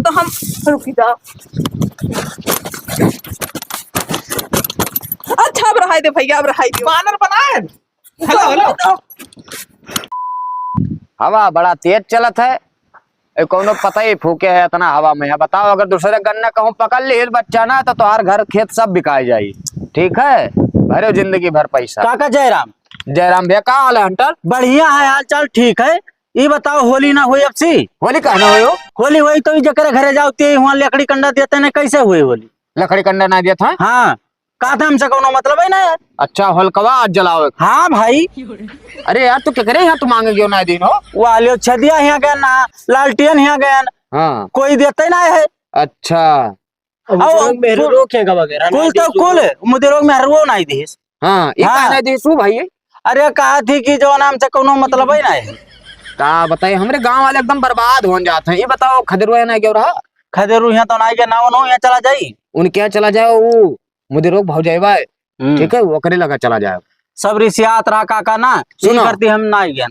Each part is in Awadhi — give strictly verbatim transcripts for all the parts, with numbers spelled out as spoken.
तो हम, रुकी जा। अच्छा, अब रहाई दे भैया, अब रहाई दे। बानर बनाए। हेलो, हेलो। हवा बड़ा तेज चलत है, ए, कौनो पता ही फूके है इतना हवा में है। बताओ, अगर दूसरे गन्ना कहूँ पकड़ ली बच्चा ना, तो तोहार घर खेत सब बिकाई जाई। ठीक है, भरे जिंदगी भर पैसा। काका जयराम। जयराम भैया, का हाल है हंटर? बढ़िया है, हाल चाल ठीक है। ई बताओ, होली ना हुई अब सी? होली का ना हुई हो? होली हुई तो ई जकरे घरे जाओ, ते हुआ लकड़ी कंडा देते ने, कैसे हुई होली? लकड़ी कंडा ना देत है? हाँ, का था हमसे कौनो मतलब है ना यार। अच्छा, होलकवा आज जलावे। हाँ भाई। अरे यार, तू केकरे यहाँ तू मांगे गयो ना दिन हो? वो आलियो छदिया यहाँ गए ना, लालटेन यहाँ गए ना। हाँ। कोई देते ना है। अच्छा। अब वो मेहरुओ के का वगैरह ना कुल तो देती कुल, हो। मुदिरोग मेहरुओ ना दिस। हाँ, ई हाँ। का ना दिसू भाई? अरे, कहा थी कि जो नाम से कौनो मतलब है ना है। का बताई, हमरे गांव वाले एकदम बर्बाद होन जात हैं। ये बताओ, खदेरुआ ना क्यों रहा? खदेरू यहाँ तो ना गया, ना उन्हों यहाँ चला जाई। उनके यहाँ चला जाओ, वो मुदिरोग भौजाई बा, हम्म। ठीक है, ओकरे लगा चला जाओ। सब रिसियात रहा काका ना, यही सुनो। करती हम ना गया।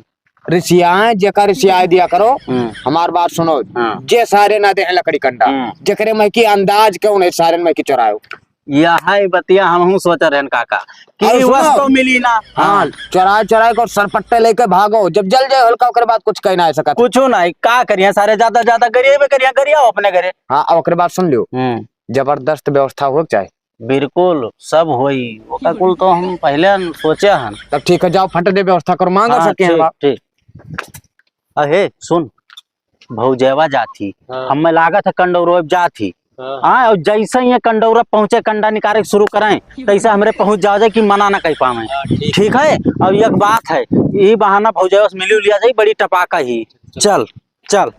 रिसियाए, जेका रिसियाए दिया करो, हम्म। हमार बात सुनो, हाँ। जे सारे ना दे हैं लकड़ी कंडा, हम्म। जेकरे में की अंदाज के उन्हें सारे में की चुरायो। यह है बतिया हमहूँ सोच रहे हैं काका, कि अरे सुनो। वस्तु मिली ना। हाँ, हाँ। चुराए, चुराए को सरपट्टे लेके भागो, जब जल जाए हल्का ओकरे बाद कुछ कहना है सकत। कुछ नहीं, का करिए सारे, ज्यादा, ज्यादा गरिए में करिए, गरिया अपने घरे। हाँ, अब ओकरे बात सुन लियो। हम्म। जबरदस्त व्यवस्था हो चाहे। बिल्कुल, सब होई। ओका कुल तो हम पहले न सोचे हन। तब ठीक है, जाओ फट दे व्यवस्था करो, मांगो हाँ, सके हैं ठीक, बाप। ठीक। अहे, सुन, भौजैवा जात ही, हाँ। हमें लागत है कंडौरो अब जात ही। हाँ। हाँ, और जैसे ही ये कंडौरा पहुँचे, कंडा निकाले शुरू करें, तैसे हमरे पहुँच जाओ जाए कि मना ना कर पावे। हाँ, ठीक। ठीक है, और एक बात है, ये बहाना भौजैवा से मिली लिया जाए, बड़ी टपाका ही। चल, चल।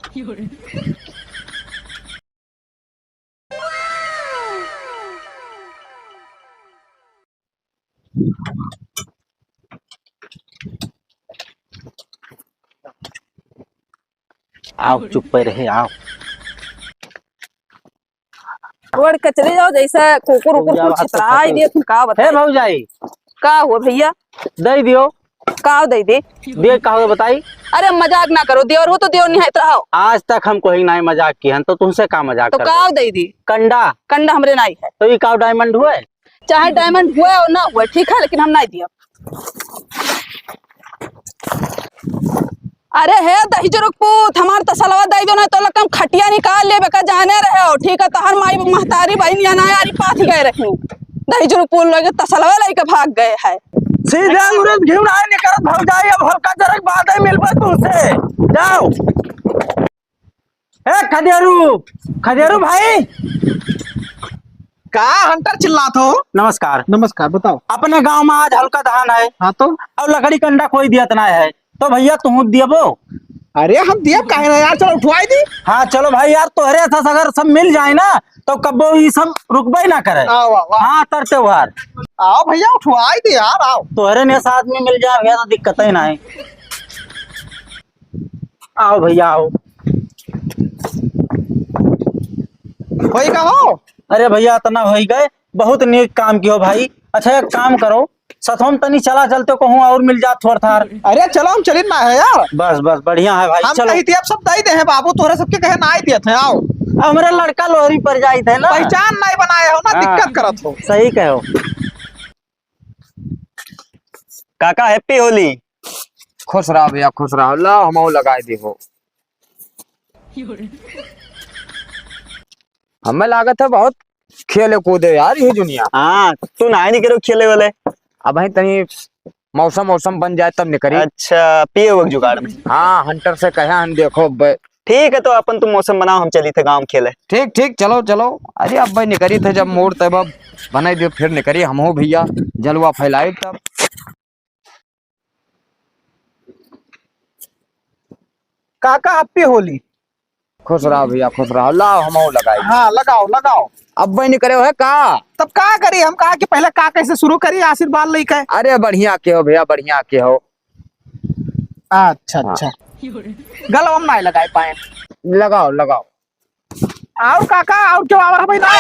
आओ, चुप्पे रहे, आओ। गोड़ कचरे जाओ, जैसे कुकुर उकुर कुल छितराई दिए, फिर का बताई? भौजाई। का हुआ भैया? दे दियो। का दे दे? दे का हो बताई? अरे मजाक ना करो, देवर हो तो देवर निहायत रहो। आज तक हम कोई ना मजाक किहन, तो तुमसे का मजाक तो करबे? का दे दी? कंडा। कंडा हमरे नाई है। तो ई का diamond हुए? चाहे diamond हुए और ना हुए, ठीक है, लेकिन हम नाई दिया। अरे हे दहिजरुक पूत, हमार तसलवा दे दो ना, तो लकम खटिया निकाल लेबे का जाने रहे हो, ठीक है? तोहर माई महतारी बहिन या ना यारी पाथी गए रही, दहिजरुक पूत लोग तसलवा लेके भाग गए है। सीधे अंग्रेज घिउड़ा है निकरत भौजाई, अब हल्का जरक बादे मिलबे तुमसे। जाओ। ए खदेरू, खदेरू भाई। का हंटर चिल्लात हो? नमस्कार। नमस्कार, बताओ। अपने गांव में आज हल्का दहन है। हाँ तो? और लकड़ी कंडा कोई दियत ना है, तो भैया तुहूँ दियबो? अरे हम दियब काहे ना यार, चलो उठवाई दी। हाँ चलो भाई यार, तोहरे साथ अगर सब मिल जाए ना, तो कब्बो ई सब रुकबे ना करे। वाह, वाह, वाह। हाँ, तर त्योहार। आओ भैया, उठवाई दे यार, आओ। तोहरे ने साथ में मिल जाए भैया, तो दिक्कत ही ना है। आओ भैया, आओ। होई का हो? अरे भैया, इतना होई गए, बहुत नेक काम कियो भाई। अच्छा, एक काम करो, सथोम तनी चला चलते कहूँ और मिल जात थोड़ थार। अरे चलो, हम चलित ना है यार। बस, बस, बढ़िया है भाई, हम चलो। कही थी, अब सब दई दे हैं बाबू, तोहरे सबके कहे ना आई दियत है, आओ। अब हमरे लड़का लोहरी पर जाइत है ना। पहचान नहीं बनाए हो ना, हाँ। दिक्कत करत हो। सही कहो। काका, happy होली। खुश रहो भैया, खुश रहो। लाओ, हमहू लगाई दी हो। हमें लागत है बहुत खेले कूदे यार ये दुनिया। हाँ, तू ना ही नहीं करो खेले वाले। अब भाई तनी मौसम, मौसम बन जाए तब निकरी। अच्छा, पिए हुए जुगाड़ में। हाँ, हंटर से कहे हम देखो बे-, ठीक है, तो अपन तुम मौसम बनाओ, हम चली थे गाँव खेले। ठीक, ठीक, चलो, चलो। अरे अब भाई निकरी थे जब मूड तब अब बनाई दियो, फिर निकरी हम हो भैया, जलवा फैलाई तब। काका, happy होली। खुश रहो भैया, खुश रहो। लाओ, हमहू लगाई। हाँ, लगाओ, लगाओ। अब भाई निकरे हो है का? तब का करी, हम कहा कि पहले का कैसे शुरू करी, आशीर्वाद लेके। अरे बढ़िया के हो भैया, बढ़िया के हो। अच्छा, हाँ। अच्छा। गलवा में नाई लगाए पाए। लगाओ, लगाओ। और काका, और केहू आवर है भाई ना?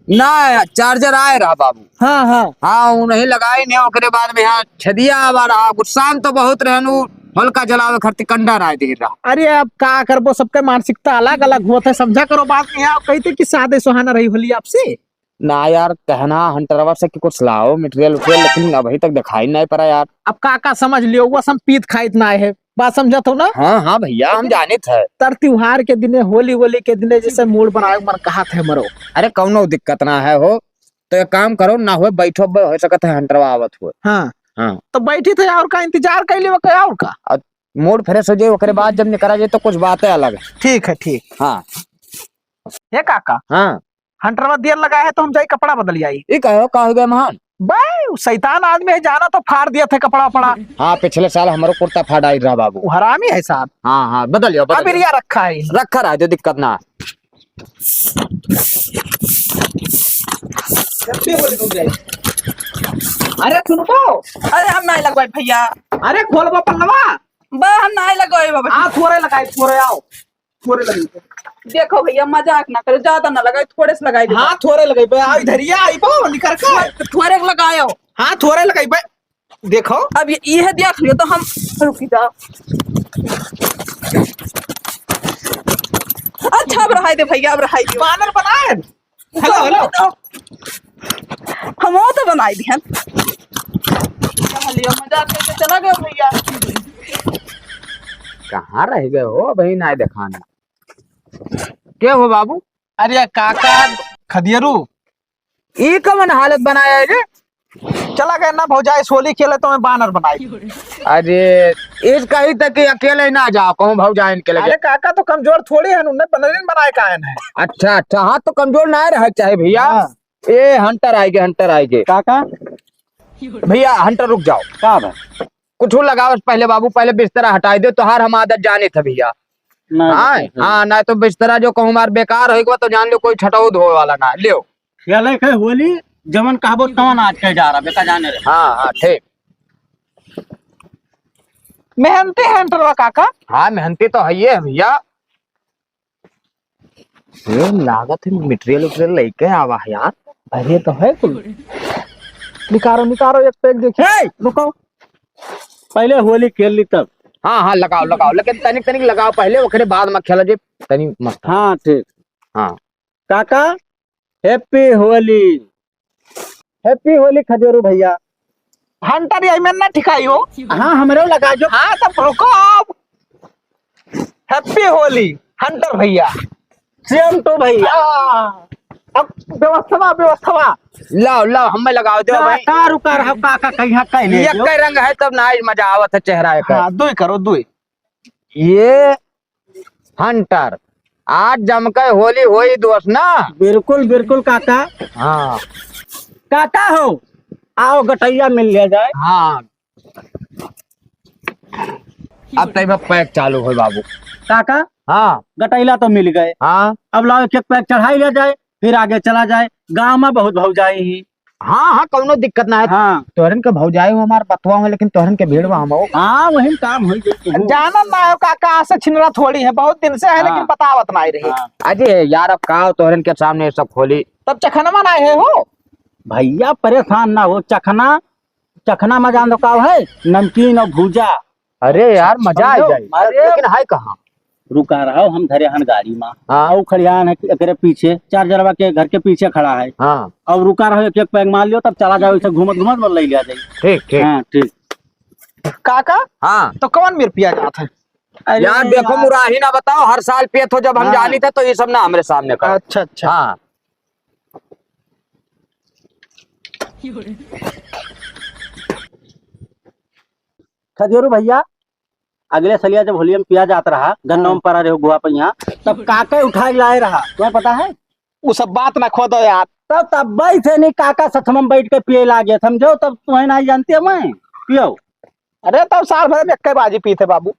ना, charger आए रहा बाबू। हाँ, हाँ। हाँ, उ नहीं लगाई नहीं, ओकरे बाद में यहाँ छदिया आवा रहा, गुस्सान तो बहुत रहन, उ होलिका जलावे खातिर कंडा राय दे रहा। अरे, अब का करबो, सबके मानसिकता अलग अलग होत है, समझा करो बात। नहीं आओ कहते कि सादे सुहाना रही होली आपसे। ना यार, कहना हंटरवा से कि कुछ लाओ मटेरियल उटेरियल, लेकिन अभी तक दिखाई नहीं पड़ा यार। अब का का समझ लियो, वो सब पीत खाइत ना है, बात समझत हो ना? हाँ हाँ भैया, हम लेकिन जानित है। तर त्योहार के दिने, होली वोली के दिने जैसे मूड बनावे मन कहत है मरो। अरे कौनो दिक्कत ना है हो, तो एक काम करो ना, हो बैठो, ब-, हो सकत है हंटरवा आवत हो। हाँ। हाँ। तो बैठी थे, और का इंतजार कर लेवे का, और का? अब मूड फ्रेश हो जाए, ओकरे बाद जब निकला जाए तो कुछ बातें अलग है। ठीक है, ठीक। हाँ। हे काका, हाँ। हंटरवा देर लगा है तो हम जाई कपड़ा बदल आई। ई कहो, का हो गया महान? बे, उ शैतान आदमी है, जाना तो फाड़ दिया थे कपड़ा वपड़ा। हाँ, पिछले साल हमारो कुर्ता फाड़ आई रहा बाबू। वो हरामी है साहब। हाँ हाँ, बदल जाओ, बदल अब जाओ। एरिया रखा है। रखा रहा जो दिक्कत ना। अरे सुनबो। अरे हम नहीं लगवाई भैया। अरे खोलबो पल्लवा। बा हम नहीं लगवाई बाबा। आ थोड़े लगाई, थोड़े आओ। थोड़े लगाई। देखो भैया, मजाक ना करो, ज्यादा ना लगाई, थोड़े से लगाई दे। हाँ, थोड़े लगाई बे। आ इधरिया आई बो, निकर के। थोड़े के लगायो। हाँ, थोड़े लगाई बे। देखो। अब ये, ये देख लियो तो हम, रुकी जाओ। अच्छा, अब रहाई दे भैया, अब रहाई दे। बानर बनाए। हेलो, हेलो। हम वो तो बनाई दिहन। चलिए, मजाक करके चला गया भैया। कहाँ रह गए हो भाई, ना देखाना। के हो बाबू? अरे काका खदियरू। ई कवन हालत बनाया है रे? चला गए ना भौजाई, होली खेले तो मैं बानर बनाई। अरे, इस कही तक कि अकेले ना जाओ, कहूँ भौजाइन के लगे। अरे काका तो कमजोर थोड़ी है, उन्हें बनरीन बनाए कायन है। अच्छा, अच्छा, हाँ, तो कमजोर ना रहे चाहे भैया। हाँ। ए, हंटर आएगे, हंटर आएगे। काका? भैया, हंटर रुक जाओ। का बा? कुछ लगाओ पहले बाबू, पहले बिस्तरा हटाई दो, तोहार हम आदत जाने थे भैया। ना, हाँ, नहीं, नहीं। हाँ, ना तो बिस्तरा जो कहूँ मार बेकार होई गवा तो जान लो कोई छटऊ धोए वाला ना, लियो। खेले के होली, जवन कहबो तवन आज के जा रहा, बेटा जाने रे। हाँ, हाँ, ठीक। मेहनती है हंटरवा काका। हाँ, मेहनती तो है ही है भैया। ये लागत है मटेरियल उटेरियल लेके आवा है यार। अरे तो है कुल। निकारो, निकारो एक पैक देखिए। ए, रुको। पहले होली खेल ली तब। हाँ, हाँ, लगाओ, लगाओ। लेकिन तनिक, तनिक लगाओ पहले, ओकरे बाद में खेला जे तनी मस्त। हाँ, ठीक। हाँ। काका, हैप्पी होली। हैप्पी होली खजूरू भैया। हंटर, ये में ना ठिकाई हो। हाँ, हमरे लगा जो। हाँ, तब रुको अब। हैप्पी होली, हंटर भैया। सेम टू भैया। हाँ। अब व्यवस्था, व्यवस्था। लाओ, लाओ, हमें लगाओ, दो ना, भाई। का रुका रहा, का, का, कहीं कहीं ले ये जो। कई रंग है, तब ना आज मजा आवत है चेहरा का। हाँ, दुई करो, दुई। ये हंटर, आज जमके होली होई दोस्त ना। बिल्कुल, बिल्कुल काका। हाँ। काका हो, आओ गटैया मिल लिया जाए। हाँ। अब तई में पैक चालू होई बाबू। काका, हाँ। गटैला तो मिल गए। हाँ। अब लाओ एक एक पैक चढ़ाई लिया जाए, फिर आगे चला जाए। गाँव में बहुत भौजाई ही। हाँ, हाँ, कौनो दिक्कत ना है। हाँ। तोहरन के भौजाई हो हमार बतवा हो, लेकिन तोहरन के भीड़ बा हम हो। हाँ, वही काम होई गई। जानत ना हो काका, से छिनरा थोड़ी है, बहुत दिन से है, हाँ। लेकिन बतावत ना रही। हाँ। अरे यार, अब का हो, तोहरन के सामने ये सब खोली। तब चखनमा ना है हो। भैया परेशान ना हो, चखना, चखना में जान दो का है, नमकीन और भूजा। अरे यार, मजा आ समझो? जाए। अरे लेकिन है कहाँ? रुका रहा हो, हम धरे हन गाड़ी में। हाँ। और खड़ियान है एकरे पीछे, चार जरवा के घर के पीछे खड़ा है। हाँ। और रुका रहो, एक एक पैक मार लियो, तब चला जाओ, इसे घूमत घूमत बोल ले लिया जाए। ठीक, ठीक। हाँ, ठीक। काका? हाँ। तो कौन मेर पिया जात है? अरे यार, देखो, यार। मुराही ना बताओ, हर साल पियत हो जब हम हाँ। जानी थे, तो ये सब ना हमरे सामने करो। अच्छा, अच्छा। हाँ। खजूरू भैया, अगले सलिया जब होलिया में पिया जात रहा, गन्नवा में हाँ। परा रहे गुआ पे यहाँ, तब काके उठा के लाए रहा, तुम्हें पता है? वो सब बात ना खोदो यार। तब, तब बैठे नहीं, काका सथमा में बैठ के पिए लागे, समझो, तब तुम्हें नहीं जानते मैं, पियो। अरे, तब साल भर में एक बाजी पीते बाबू।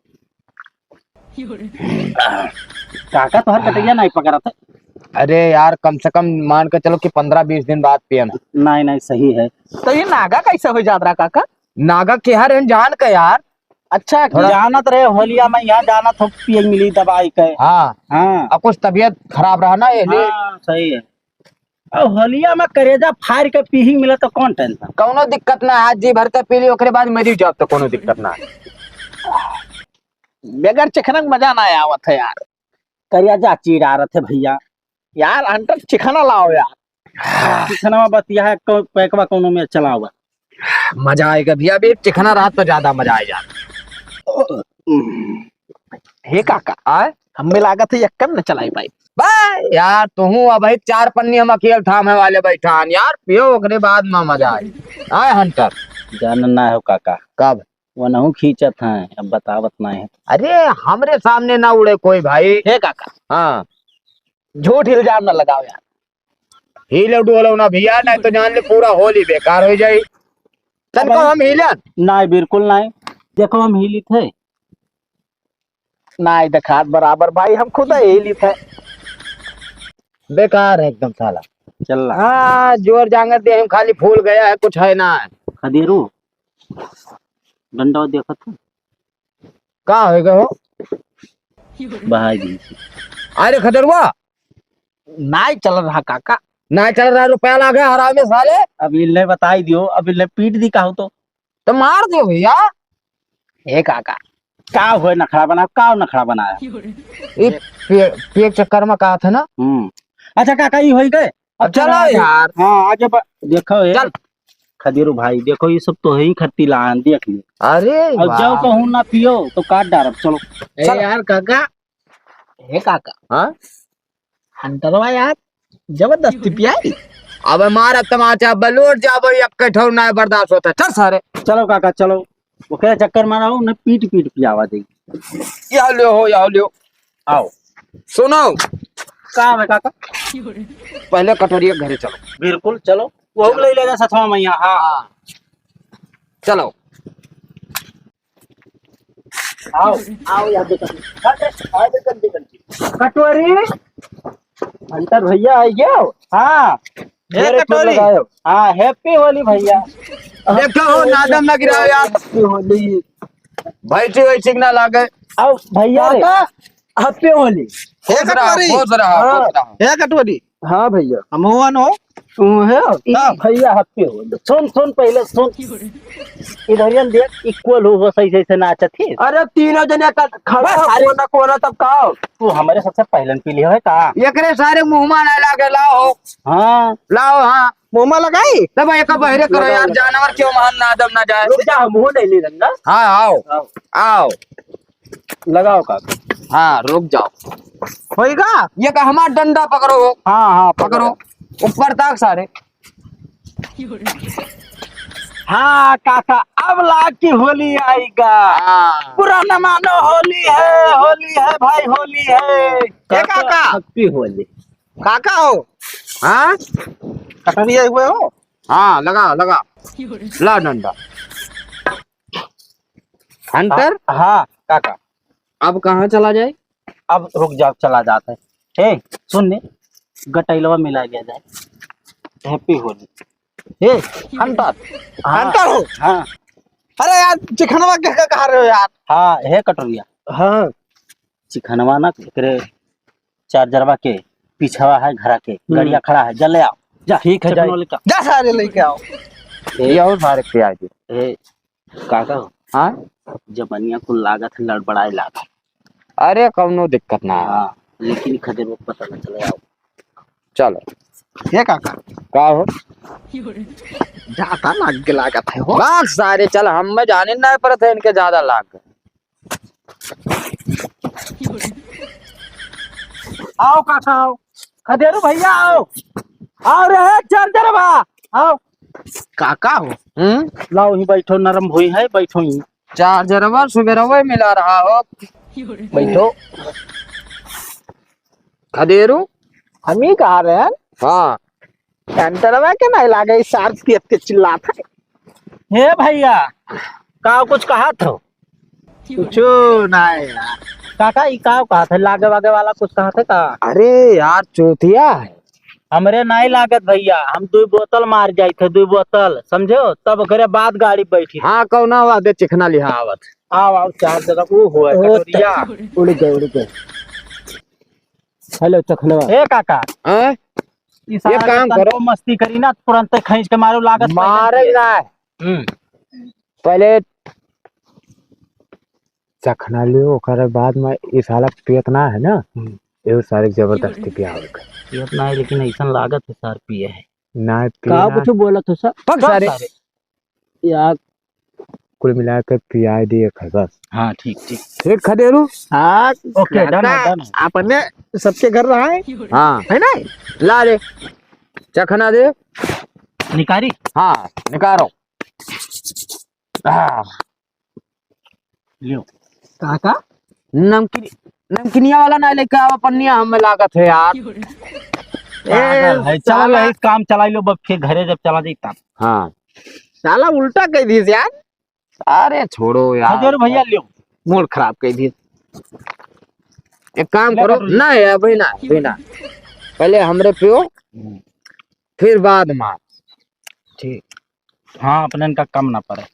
काका, तोहर कटैया नहीं पकड़त है। अरे यार, कम से कम मान के चलो कि पन्द्रह बीस दिन बाद पियन। नहीं, नहीं, सही है। तो ये नागा कैसे हो जात रहा काका? नागा के हर जान के यार। अच्छा, थोड़ा जानत रहे होलिया में यहाँ जानत हो पिए मिली दवाई के। हाँ। हाँ। अब कुछ तबीयत खराब रहा ना, ये लिए। हाँ, सही है। अब होलिया में करेजा फाड़ के पीही मिले तो कौन टेंशन? कौनो दिक्कत ना है, आज जी भर के पी ली, ओकरे बाद मरी जाओ तो कौनो दिक्कत ना है। बगैर चिखना के मजा ना आवत है यार। करिया जा चीर आ रहे थे भैया। यार हंटर, चिखना लाओ यार। चिखनवा बतिया है, कौ-, पैकवा कौनो में चलावा। मजा आएगा भैया, अभी चिखना रात तो ज्यादा मजा आए जा। हे काका, आए? हमें लागत है यक्कन न चलाई पाई। बा यार, तुहू अब एक चार पन्नी हम अकेल थामे वाले बैठान यार, पियो ओकरे बाद में मजा आई। आए हंटर। जानन ना हो काका। कब? वनहू खींचत हैं, अब बतावत ना है। अरे, हमरे सामने ना उड़े कोई भाई। हे काका। हाँ। झूठ इल्जाम ना लगाओ यार। हीलो डोलो ना भैया, नहीं तो जान ले पूरा होली बेकार हो जाई। तन अब को हम हीलन? नहीं, बिल्कुल नहीं। देखो, हम हीलित है। नहीं देखात बराबर भाई, हम खुद हीलित है। बेकार है एकदम साला। चल रहा। हाँ, जोर जांगर दे, हम खाली फूल गया है, कुछ है ना। खदेरू, डंडा देखत है? का होएगा हो? बहाई दी। अरे खदेरुआ, नाई चल रहा काका। नाई चल रहा, रुपया लागे हरामे साले। अब इल्ले बताई दियो, अब इल्ले पीट दी कहू तो। तो मार दियो भैया। ए काका, का होए नखड़ा बनाओ, का नखड़ा बनाया? ये पे-, पेट चक्कर में कहा था ना। हम्म। अच्छा काका, ई होई गए। अब अब चलो चलो आगे। यार। हाँ, आगे ब-, देखो ये। चल। खदेरू भाई, देखो ये सब तो है ही खत्ती लान, देख ली। अरे अब वाह। जाओ कहूँ ना पियो, तो काट डारब, चलो। ए चल। यार काका। हे काका। हाँ? हंटरवा यार, जबरदस्ती पियाई। अबे मारा तमाचा, अब लौट जाबो, एक ठौर ना बर्दाश्त होता। चल सारे। चलो काका, चलो। ओकरे चक्कर में ना हो, उन्हें पीट पीट पियावा दे। या लो हो, या लो। आओ। सुनो। का है काका? पहले कटोरिया घरे चलो। बिल्कुल, चलो। वो ले लेगा सथवा मैया, हाँ। चलो। आओ, आओ, यहाँ पे कर। कटोरी। अंतर भैया, आई गयो? हाँ। हे मेरे को कटोरी। लगायो। हाँ, happy होली भैया। देखो, हो, नादम ना गिराओ यार। Happy होली। भाई जी, भाई ठीक ना लागे। आओ भैया रे। काका, happy होली। खुश रहा, कटोरी। खुश रहा, हाँ। खुश रहा। हे कटोरी। हाँ भैया। हम हुआ नो। तू है? ई हाँ। भैया happy होली। सुन, सुन, पहले सुन। इधरियन देख, equal हो, हो, सही, सही से नाचत ही। अरे, तीनों जने का खड़ा बस, हो, सारे कोना, कोना तब का हो? तू हमरे सबसे पहले पी लियो है का? एकरे सारे मुँह में ना लागे, लाओ। हाँ। लाओ, हाँ। मुँह में लगाई? तब एक बहरे करो यार, लगाओ। जानवर क्यों महान ना आदम ना जाए। रुक जा, हम मुँह नहीं ले लेंगे। हाँ, आओ। आओ। आओ। लगाओ काका। हाँ, रुक जाओ। होइगा? ये का हमार डंडा पकड़ो। हाँ, हाँ, पकड़ो। पकड़ो। ऊपर तक सारे। हाँ काका, अब लाग की होली आइगा। हाँ। पुराना मानो होली है, होली है भाई, होली है। ए काका, काका। Happy होली। काका हो? हाँ? कटोरिया हुए हो? हाँ, लगा, लगा। ला डंडा। हंटर? हाँ, हाँ, काका। अब कहाँ चला जाए? अब रुक जाओ, चला जात है। हे, सुन ने, गटैलवा मिला गया जाए। Happy होली। हे, हंटर। हाँ। हंटर हो? हाँ। अरे यार, चिखनवा के, के कहा रहे हो यार? हाँ, हे कटोरिया। हाँ। चिखनवा ना, एकरे चार्जरवा के पिछवा है घरा के, हम्म। गड़िया खड़ा है, जा ले आओ। जा, ठीक है, चकनवा जाए। लेके आओ। जा सारे लेके आओ। ए, ये और सारे पे आ गए। ए, काका हो? हाँ? जबनिया कुल लागत है, लड़बड़ाए लागत। अरे, कौनो दिक्कत ना है। हाँ, लेकिन खदेर वो पता ना चले आओ। चलो। हे काका। का हो? जाता लाग के लागत है हो। बात सारे, चल, हम में जाने ना पड़त है, इनके ज्यादा लाग। आओ काका, आओ। खदेरू भैया, आओ। आओ रे, चार्जर बा। आओ। काका हो? हम्म? लाओ, ही बैठो, नरम भुई है, बैठो ही। चार्जरवा सुबेरवे मिला रहा हो। बैठो। खदेरू? हम ही कहा रहे हैं। हाँ। हंटरवा के नहीं लागे, सार के चिल्लात है। हे भैया, का कुछ कहा था? कुछो ना यार। काका, ई का कहा था? लागे वागे वाला कुछ कहा था का? अरे यार, चूतिया है। हमरे नहीं लागत भैया, हम दुई बोतल मार जाई थे, दुई बोतल, समझो? तब ओकरे बाद गाड़ी बैठी। हाँ, कौना वादे चिखना लिहा आवत। आओ, आओ, चार जगह वो हुआ, ओ, कटोरिया। उड़ गए, उड़ गए। हेलो, चखनवा। ए काका। हैं? ई सारा एक काम करो। मस्ती करी ना, तुरंत खींच के मारो, लागत मारे पहले। ना। हम्म। पहले चखना लियो, ओकरे बाद में ई साला पियत ना है ना, हम्म। एहू सारे के जबरदस्ती पियावे के। पियत ना है, लेकिन ऐसन लागत है सार पिए है। ना पिए का ना। कुछ बोलत हो सर? पक सारे। सारे। यार। कुल मिला के पियाए दिए खाए बस। हाँ, ठीक, ठीक। ठीक खदेरू? हाँ, OK, done है, काका, done है। अपने सबके घर रहा है? हाँ। है ना? ला दे। चखना दे। निकारी? हाँ, निकारो। हाँ। लियो। काका? नमकीन, नमकीनिया वाला ना लेके आवा पन्निया, हमें लागत है यार। पागल है, चलो साला। यही काम चलाई लो, बस फिर घरे जब चला जाई तब। हाँ। साला उल्टा कह दिस यार। अरे छोड़ो यार। खदेरू भैया लियो। Mood खराब कह दिस। एक काम ले करो, पकड़ लो। ना यार, अभी ना, अभी ना। पहले हमरे पियो, हम्म। फिर बाद में। ठीक। हाँ, अपने इनका कम ना पड़े।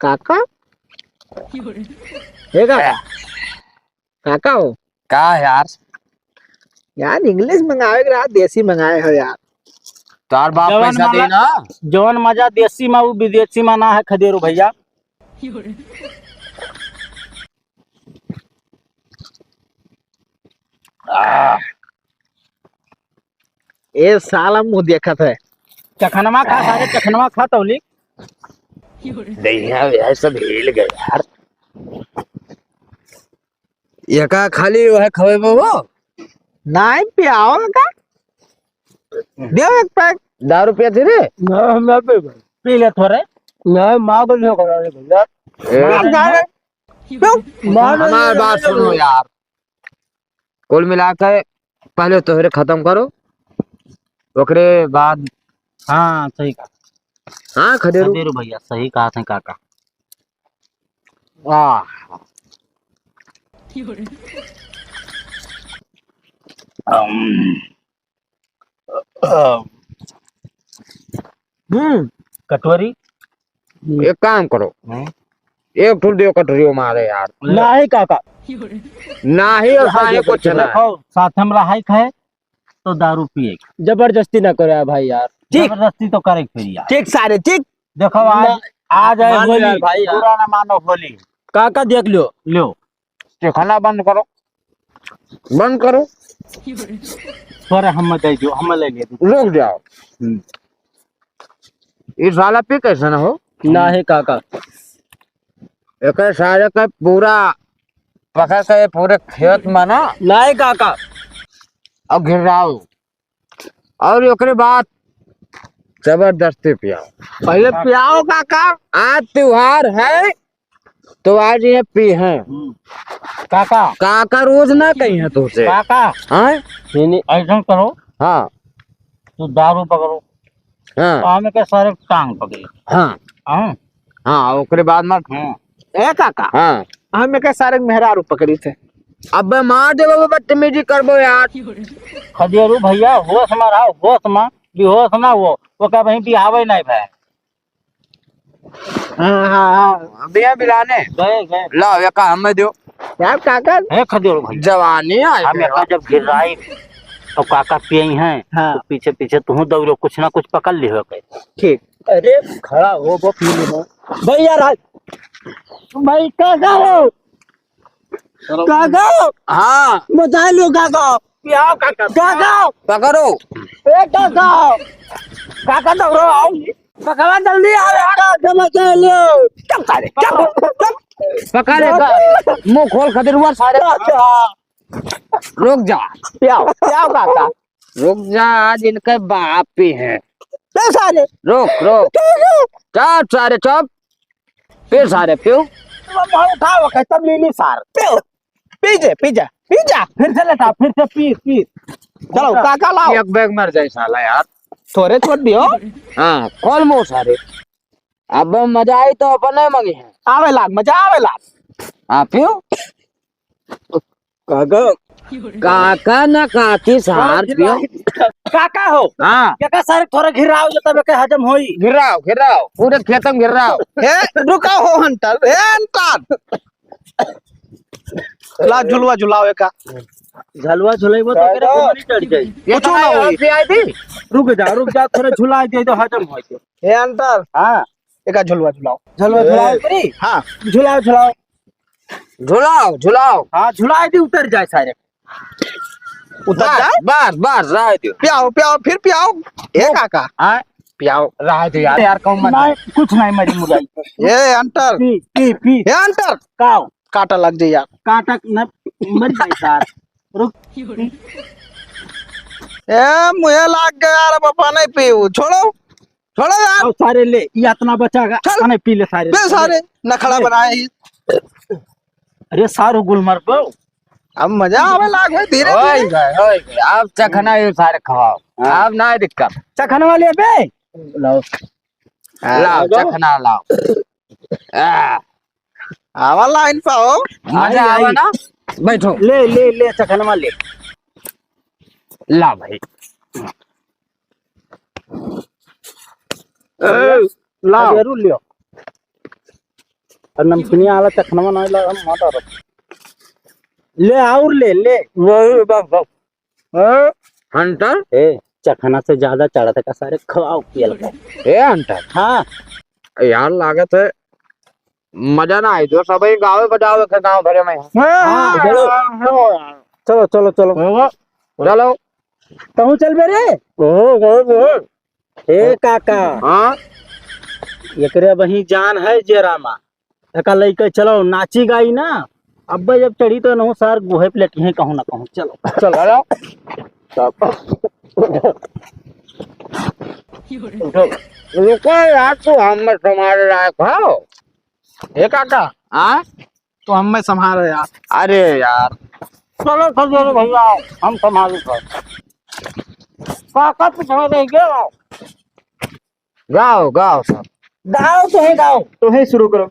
काका? हे काका? काका हो? का यार? यार, English मंगावे के रहा, देसी मंगाए हो यार। तार बाप जवन पैसा दे मला-, ना। जवन मजा देसी मा, उ विदेशी मा ना है, खदेरू भैया। आह। ए साला मुंह देखत है। चखनवा खा, सारे चखनवा खा तौली। दहिया वहिया सब हिल गए यार। एका खाली वह खवे में वो? नाहीं पियाओ का? देव एक पैक। दारू पिया थे रे? ना, हम ना पीबे। पी ले थोरे। ना, माँ को नहीं करा रे भैया। ए। माँ का रे? क्यों? माँ को हमार नहीं बात करा सुनो रे। यार। कुल मिला के पहले तोहरे खत्म करो, ओकरे बाद। हाँ, सही कहा। हाँ, खदेरू। खदेरू भैया, सही कहा थे काका। वाह। अम, अम। हम्म। कटोरी। एक काम करो, हम्म। एक ठो दियो कटोरी मारे यार। नाहीं काका। नाहीं और साहे कुछ ना। देखो, साथ में रहाई खाए, तो दारू पिए। जबरदस्ती ना करे भाई यार। ठीक। जबरदस्ती तो करे फिर यार। ठीक सारे, ठीक। देखो आज, ना, आज है मान होली, लिया भाई यार। बुरा ना मानो होली। काका देख लो। लो। चखना बंद करो, बंद करो। थोड़ा हम दे दो, हम ले ले दो। रुक जाओ। हम्म। ई साला पी कैसे ना हो? नाहीं काका। एकर सारे के पूरा पकड़ के पूरे खेत में ना। नाहीं काका। और घिराओ। और ओकरे बाद जबरदस्ती पियाओ। पहले पियाओ काका। आज त्योहार है, तो आज ये पी हैं। हम्म। काका। काका रोज ना कही है तुझसे। काका। हाँ? नहीं, नहीं, ऐसा करो। हाँ। तू दारू पकड़ो। हाँ। तो हमें के सारे टांग पकड़ी। हाँ। हाँ। हाँ, ओकरे बाद में। हाँ। ए काका। हाँ। हमें के सारे मेहरारू पकड़ी थे। अबे मार दे बाबा, बदतमीजी करबो यार। खदेरू भैया, होश में रहो, होश में, बेहोश ना हो। वो कह वहीं बिहावे नहीं भाई। हाँ, हाँ, हाँ। भैया बिलाने। गए, गए। लाओ, ये का हमें दो। यार काका। हे खदेरू भैया। जवानी है हम फिर। एका जब घिराई, तो काका पियई हैं, हाँ। तो पीछे पीछे तुहूँ दौड़ो, कुछ ना कुछ पकड़ लिहो के। ठीक। अरे, खड़ा हो, वो पी लो। भैया राज, भाई, काका हो? काका हो? हाँ। बचा लो, काका। पियाओ, काका। काका हो? पकड़ो। ए, काका हो? काका, दौड़ो, आओ। काका, जल्दी आओ, यार। काका, बचा लो। चुप सारे, चुप, चुप। पकड़ ले, का-, मुंह खोल, खदेरुआ सारे। काका। रुक जा। पियाओ, पियाओ, काका। रुक जा, आज इनके बाप ही हैं। ए सारे। रुक, रुक। क्यों, क्यों? चुप सारे, चुप। पी सारे, पीऊ। अब हम उठाओ, खत्म ली ली सार। पीऊ। पी जे, पी जा, पी जा। फिर से लेटा, फिर से पी, पी। चलो, काका लाओ। एक बैग मर जाए साला यार। थोड़े छोड़ दियो। हाँ, खोल मुंह सारे। अब मजा आई तो अपने मंगे हैं। आवे लाग, मजा आवे लाग। हाँ, पीऊ। काका। काका ना काकी सार पियो। काका हो? हाँ। काका सारे थोड़ा घिराओ जो तब के हजम होई। घिराओ, घिराओ, पूरे खेतम घिराओ। हे, रुका हो हंटर, हे हंटर। ला झुलवा झुलाओ एका। झलवा झुलइबो तो ओकरे पे मनी चढ़ जाई। कुछ ना होई। रुक जा, रुक जा, थोड़ा झुला दे तो हजम हो जाए। ए अंतर, हाँ। एका झुलवा झुलाओ। झलवा झुलाओ ए। करी? हाँ। झुलाओ, झुलाओ। झुलाओ, झुलाओ। हाँ, झुलाए दी, उतर जाए सारे। उतर बस, जाए? बस, बस, रहे दो। पियाओ, पियाओ, फिर पियाओ। ए काका। हाँ? पियाओ, रहे दो यार। यार, कौन मत नहीं, कुछ नहीं, मरी मुराई। ए अंतर। पी, पी, पी। ए अंतर। काओ? काटा लग जाए यार। काटा न, मर जाए सार। रुक। ए, मुझे लाग गया यार, अब अपा नहीं पीऊ। छोड़ो, छोड़ो यार। आओ सारे ले, ये इतना बचा गा। चल। अपने पी ले सारे। पी सारे, नखड़ा ले। बनाए ही। अरे सारू गुलमर बो। अब मजा आवे लाग है, धीरे होई धीरे। गए, होई गए। अब चखना ये सारे खवाओ। हाँ। अब ना दिक्कत। चखना वाले बे। लाओ। हाँ। लाओ, चखना लाओ। आ। आवा लाइन पे हो। मजा आई, आवा आई। ना? बैठो। ले, ले, ले, चखनवा ले। ला भाई। ए, लाओ। जरूर लियो। और नमकीनिया वाला चखनवा नहीं ला, हम मत और। ले, और ले, ले। वही, बस, बस। हाँ? हंटर? ए, चखना से ज्यादा चढ़त है का सारे, खवाओ पियल का। ए, हंटर? हाँ। यार, लागत है, मजा ना आई, जो सबही गावे बजावे के गाँव भरे में। हाँ, हाँ, चलो। हाँ, हाँ। चलो, चलो, चलो। हाँ, चलो। कहूँ चल बे रे? ओहो, ओहो, ओहो। ए काका। हाँ? एकरे अबहीं जान है जेरा मा। एका लइके चलो, नाची गाई ना। अब्बे जब चढ़ी तो नहु सार गुहे पे लेटी हैं कहूँ ना कहूँ। चलो। चलो। उठो। रुको यार, तू हम संभाल रहा है, खाओ। ए काका। हाँ? तो हमें संभालो यार। अरे यार। चलो, चलो, चलो भैया, हम संभालू कर। काका पीछे रह गया। गाओ, गाओ सब। गाओ, तुहे गाओ। तुहे शुरू करो।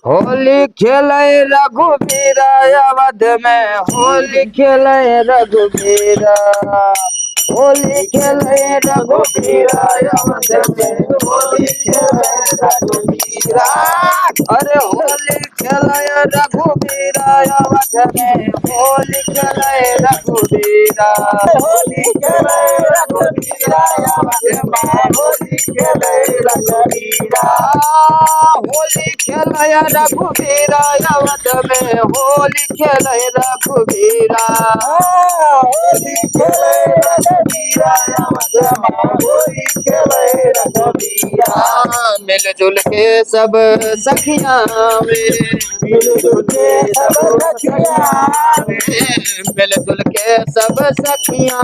होली खेले रघुबीरा अवध में, होली खेले रघुबीरा। होली खेले रघुबीरा अवध में, होली खेले रघुबीरा। अरे होली खेले रघुबीरा अवध में, होली खेले रघुबीरा। होली खेले रघुबीरा अवध में, होली खेले रघुबीरा। होली खेले रघुबीरा अवध में, होली खेले रघुबीरा। होली खेले रघुबीरा अवध में, होली खेले रघुबीरा। मिलजुल के सब सखियाँ वे। मिलजुल के सब सखियाँ वे। मिलजुल के सब सखियाँ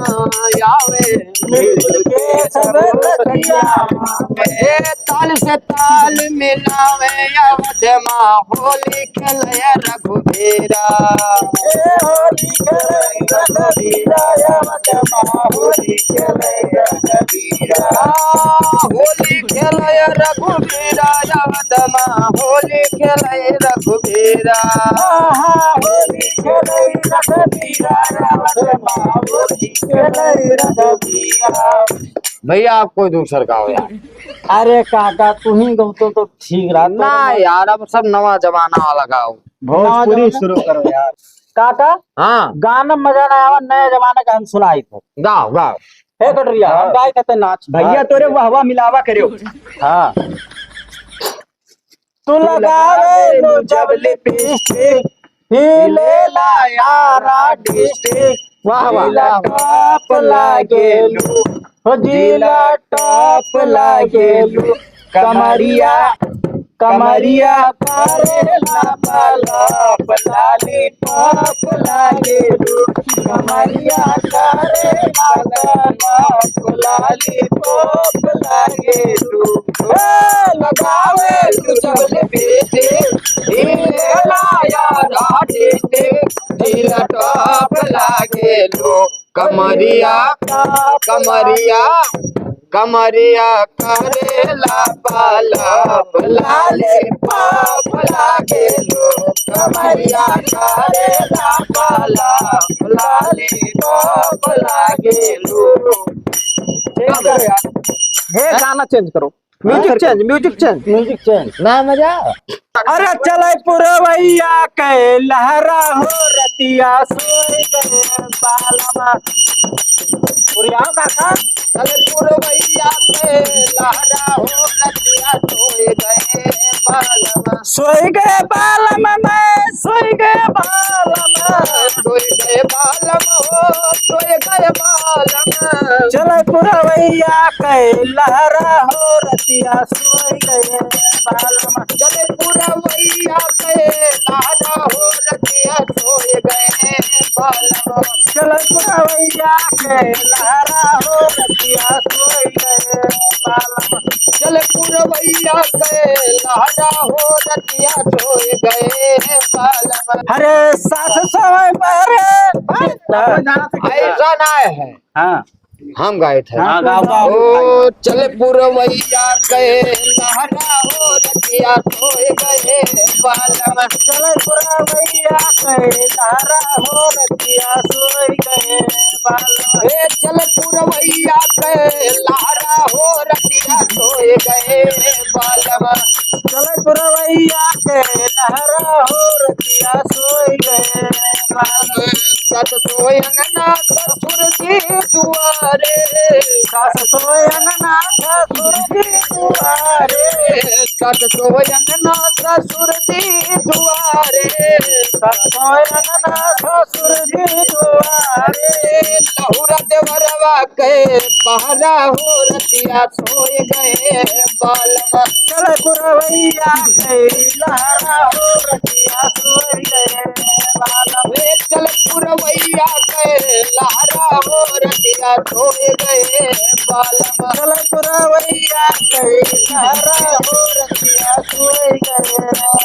आवे। मिलजुल के सब सखियाँ आवे। ताल से ताल मिलावे अवध मा होली खेले रघुबीरा। ए होली खेले रघुबीरा, अवध मा होली खेले रघुबीरा। होली खेले रघुबीरा, अवध मा होली खेले रघुबीरा। आहा, होली खेले रघुबीरा, अवध मा होली खेले रघुबीरा। भैया, आप कोई दूसर गाओ यार। अरे काका, तू ही गाओ तो, तो ठीक रहा। ना यार, अब सब नवा जमाना वाला गाओ। भोजपुरी नवा जमाना। शुरू करो यार। काका, हाँ। गाना मजा ना आवा, नया जमाना का हम सुनाई थे। गाओ, गाओ। हे कटरिया, हम गाए थे नाच। भैया, हाँ। तोरे वाह वाह मिलावा करियो। हाँ। तू लगावेलू जब लिपस्टिक, हिलेला यारा डिस्ट्रिक्ट। वाह, वाह, जिला वाह। टॉप लागेलू, हो जिला टॉप लागेलू। कमरिया, कमरिया करेला पलप, लॉलीपॉप लागेलू। कमरिया करेला पलप, लॉलीपॉप लागेलू। ए, लगावे तू जब लिपस्टिक, हिलेला यारा डिस्ट्रिक्ट, जिला टॉप लागेलू। कमरिया, कमरिया, कमरिया करेला पलप, लॉलीपॉप लागेलू। कमरिया करेला पलप, लॉलीपॉप लागेलू। ठीक है यार। हे गाना चेंज करो। Music change, music change। Music change। ना मजा। अरे चले पुरवैया के लहरा हो रतिया सोई गए बालमा। पुरियाओ काका। चले पुरवैया के लहरा हो रतिया सोई गए बालमा। सोई गए बालमा मैं, सोई गए बालमा। सोई गए बालमा हो, सोई गए बालमा। चले पुरवैया के लहरा हो रतिया सोई गए बालमा। चले पुरवैया के लहरा हो रतिया सोई गए बालमा। चले पुरवैया के लहरा हो रतिया सोई गए बालमा। चले पुरवैया के लहरा हो रतिया सोई गए बालमा। अरे सास सोए परे। ऐसा ना है। हाँ। हम गाए थे। हाँ, गाओ, गाओ। ओ, चले पुरवैया के लहरा हो रतिया सोई गए बालमा। चले पुरवैया के लहरा हो रतिया सोई गए बालमा। ए, चले पुरवैया के लहरा हो रतिया सोई गए बालमा। चले पुरवैया के लहरा हो रतिया सोई गए बालमा। सास सोए अंगना ससुर जी दुआरे। सास सोए अंगना ससुर जी दुआरे। सास सोए अंगना ससुर जी दुआरे। सास सोए अंगना ससुर जी दुआरे। लहुरा देवरवा के पहरा हो रतिया सोए गए बालमा। चले पुरवैया के लहरा हो रतिया सोई गए बालमा। ए, चले पुरवैया के लहरा हो रतिया सोई गए बालमा। चले पुरवैया के लहरा हो रतिया सोई गए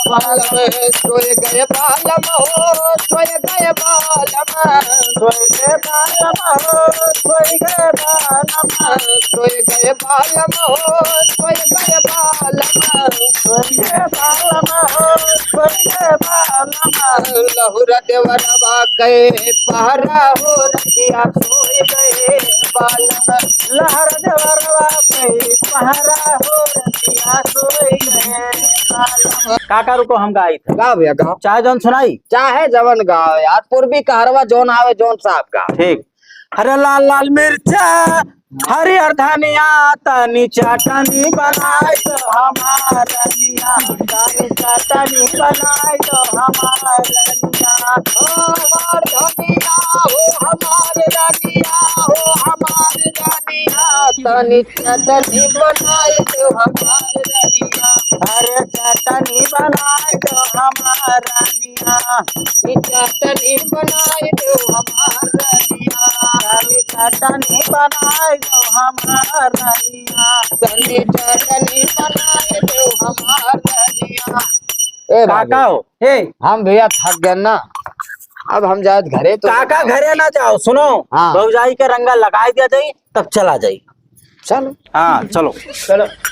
बालमा। सोई गए बालमा हो, सोई गए बालमा। सोई गए बालमा हो, सोई गए बालमा। सोई गए बालमा हो, सोई गए बालमा। सोई गए बालमा हो, सोई गए बालमा। लहुरा देवरवा के पहरा हो रतिया सोई गए बालमा। लहरा देवरवा के पहरा हो रतिया सोई गए बालमा। काका रुको, हम गाई थे। गाओ भैया, गाओ। चाहे जौन सुनाई। चाहे जवन गाओ यार, पूर्वी कहरवा जौन आवे, जौन साहब गाओ। ठीक। अरे लाल लाल मिर्चा, हरियर धनिया, तनी चटनी बनाई दो हमार रनिया, तनी चटनी बनाई दो हमार रनिया। ओ हमार धनिया, हो हमार रनिया, हो हमार रनिया, तनी चटनी बनाई दो हमार रनिया। अरे चटनी बनाई दो हमार रनिया। ई चटनी बनाई दो हमार रनिया। तनी चटनी बनाई दो हमार रनिया। तनी चटनी बनाई दो हमार रनिया। ए बाबू, काका हो। हे। हम भैया थक गए ना, अब हम जाए घरे तो। काका घरे ना जाओ, सुनो। हाँ। भौजाई के रंगा लगाई दिया जाई, तब चला जाई। चलो। हाँ, चलो। चलो।